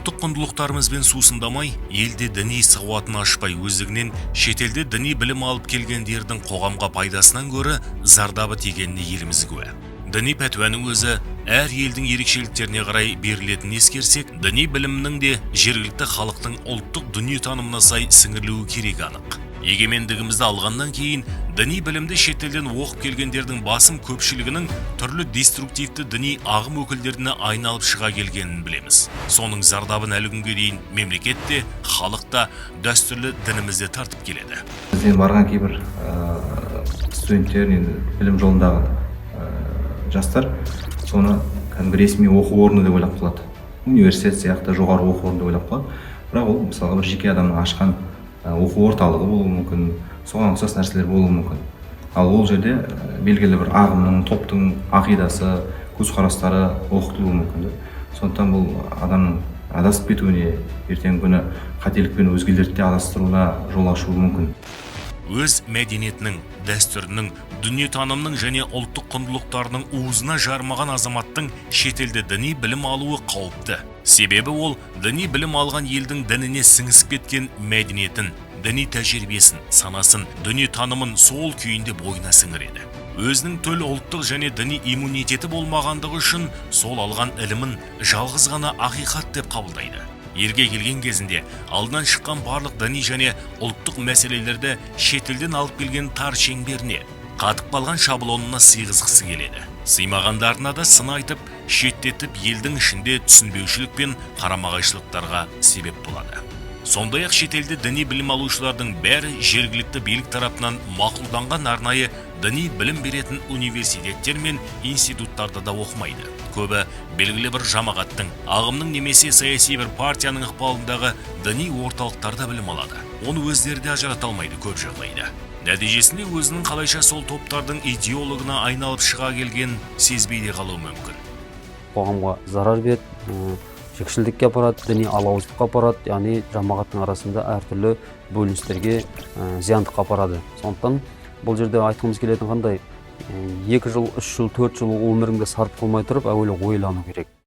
Ұлттық құндылықтарымызбен сусындамай, елде діни сауатын ашпай, өздігінен шетелде діни білім алып келгендердің қоғамға пайдасынан гөрі зардабы тигеніне еліміз куә. Діни пәтуаның өзі әр елдің ерекшеліктеріне қарай берілетінін ескерсек, діни білімнің де жергілікті халықтың ұлттық дүниетанымына сай сіңірілуі керек анық. Егемендігімізді алғаннан кейін діни білімді шетелден оқып келгендердің басым көпшілігінің түрлі деструктивті діни ағым өкілдеріне айналып шыға келгенін білеміз. Соның зардабын әлі күнге дейін мемлекет те, халық та, дәстүрлі дініміз де тартып келеді. Бізден барған кейбір студенттер, енді білім жолындағы жастар соны кәдімгі ресми оқу орны деп ойлап қалады, университет сияқты жоғары оқу орны деп ойлап қалады. Бірақ ол, мысалға, бір жеке адамның ашқан оқу орталығы болуы мүмкін, соған ұқсас нәрселер болуы мүмкін. Ал ол жерде белгілі бір ағымның, топтың ақидасы, көзқарастары оқытылуы мүмкін да. Сондықтан бұл адамның адасып кетуіне, ертеңгі күні қателікпен өзгелерді де адастыруына жол ашуы мүмкін. Өз мәдениетінің, дәстүрінің, дүниетанымның және ұлттық құндылықтарының уызына жарымаған азаматтың шетелде діни білім алуы қауіпті. Себебі ол діни білім алған елдің дініне сіңісіп кеткен мәдениетін, діни тәжірибесін, санасын, дүниетанымын сол күйінде бойына сіңіреді. Өзінің төл ұлттық және діни иммунитеті болмағандығы үшін сол алған ілімін жалғыз ғана ақиқат деп қабылдайды. Елге келген кезінде алдынан шыққан барлық діни және ұлттық мәселелерді шетелден алып келген тар шеңберіне, қатып қалған шаблонына сыйғызғысы келеді. Сыймағандарына да сын айтып, шеттетіп, елдің ішінде түсінбеушілік пен қарама-қайшылықтарға себеп болады. Сондай ақ шетелде діни білім алушылардың бәрі жергілікті билік тарапынан мақұлданған арнайы діни білім беретін университеттер мен институттарда да оқымайды. Көбі белгілі бір жамағаттың, ағымның немесе саяси бір партияның ықпалындағы діни орталықтарда білім алады. Оны өздері де ажырата алмайды көп жағдайда. Нәтижесінде өзінің қалайша сол топтардың идеологына айналып шыға келген сезбей де қалуы мүмкін. Қоғамға зарар береді, жікшілдікке апарады, діни алауыздыққа апарады, яғни жамағаттың арасында әртүрлі бөліністерге, зияндыққа апарады. Сондықтан бұл жерде айтқымыз келетін қандай: 2 жыл, 3 жыл, 4 жыл өміріңді сарп қылмай тұрып, әуелі ойлану керек.